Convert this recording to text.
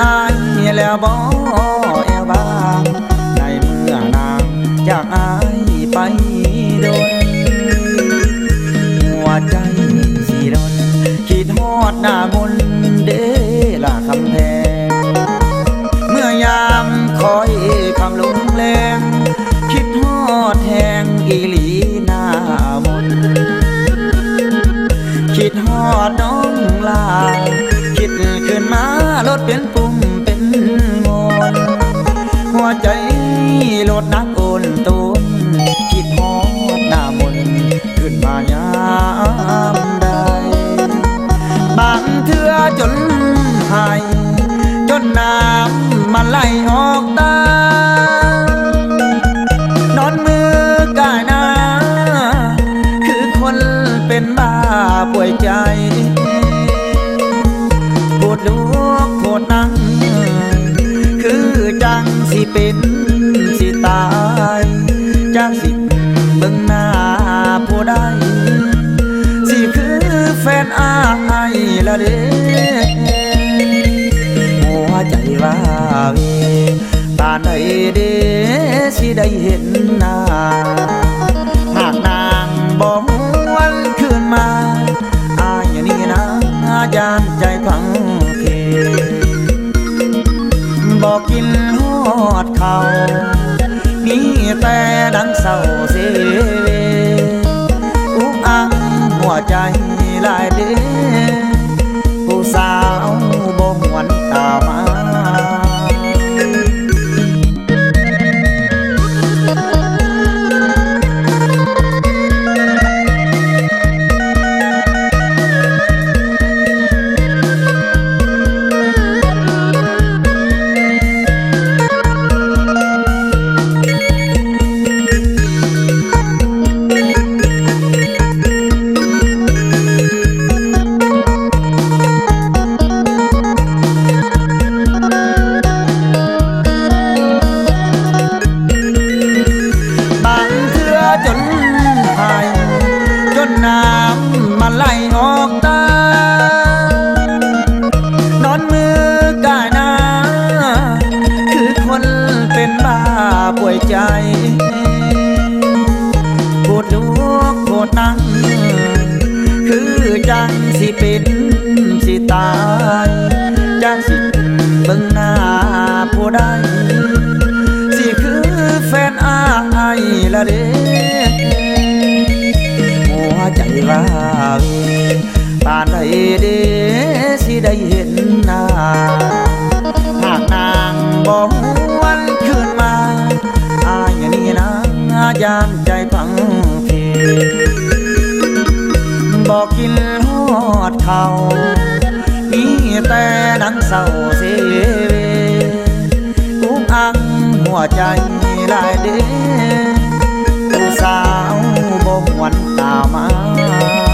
ອ້າຍແລ້ວບໍ່ແອວບາງ ໃນເມື່ອນາງຈາກອ້າຍໄປດົນ ຫົວໃຈຊິດົນ ຄິດຮອດໜ້າມົນເດ້ລະຄຳແພງ ເມື່ອຍາມຄ່ອຍຄ່ຳລົງແລງ ຄິດຮອດແຮງອີ່ຫຼີໜ້າມົນ ຄິດຮອດນ້ອງຫຼ້າ ຄິດຂຶ້ນມາໂລດເປັນປຸ່ມເປັນມົນ ຫົວໃຈໂລດໜັກໂອນໂຕນ ຄິດຮອດໜ້າມົນ ຂຶ້ນມາຍາມໃດ ບາງເທື່ອຈົນໄຫ້ ຈົນນ້ຳມັນໄຫຼອອກຕາ ນອນມືກາຍໜ້າ ຄືຄົນເປັນບ້າປ່ວຍໃຈ ໂພດລູກໂພດນາງ ຄືຈັ່ງຊິເປັນຊິຕາຍ ຈັກຊິເບິ່ງໜ້າຜູ້ໃດ ຊິຄືແຟນອ້າຍລະເດ ຫົວໃຈວາເວ ປານໃດເດ ຊິໄດ້ເຫັນໜ້າ ຫາກນາງບໍ່ຫວນຄືນມາ ອ້າຍນີ້ນາ ຢ້ານໃຈພັງເພ ບໍ່ກິນຮອດເຂົ້າ ມີແຕ່ນັ່ງເສົ້າເຊເວ ອຸກອັ່ງຫົວໃຈຫຼາຍເດ ຜູ້ສາວບໍ່ຫວນຕາມາ. ບາງເທື່ອຈົນໄຫ້ ຈົນນ້ຳມັນໄຫຼອອກຕາ ນອນມືກາຍໜ້າ ຄືຄົນເປັນບ້າປ່ວຍໃຈ ໂພດລູກໂພດນາງ ຄືຈັ່ງຊິເປັນຊິຕາຍ ຈັກຊິເບິ່ງໜ້າຜູ້ໃດ ຊິຄືແຟນອ້າຍລະເດ ຫົວໃຈວາເວ ປານໃດເດ ຊິໄດ້ເຫັນໜ້າ ຫາກນາງບໍ່ຫວນຄືນມາ ອ້າຍນີ້ນາ ຢ້ານໃຈພັງເພ ບໍ່ກິນຮອດເຂົ້າ ມີແຕ່ນັ່ງເສົ້າເຊເວ ອຸກອັ່ງຫົວໃຈຫຼາຍເດ ຜູ້ສາວບໍ່ຫວນຕາມາ.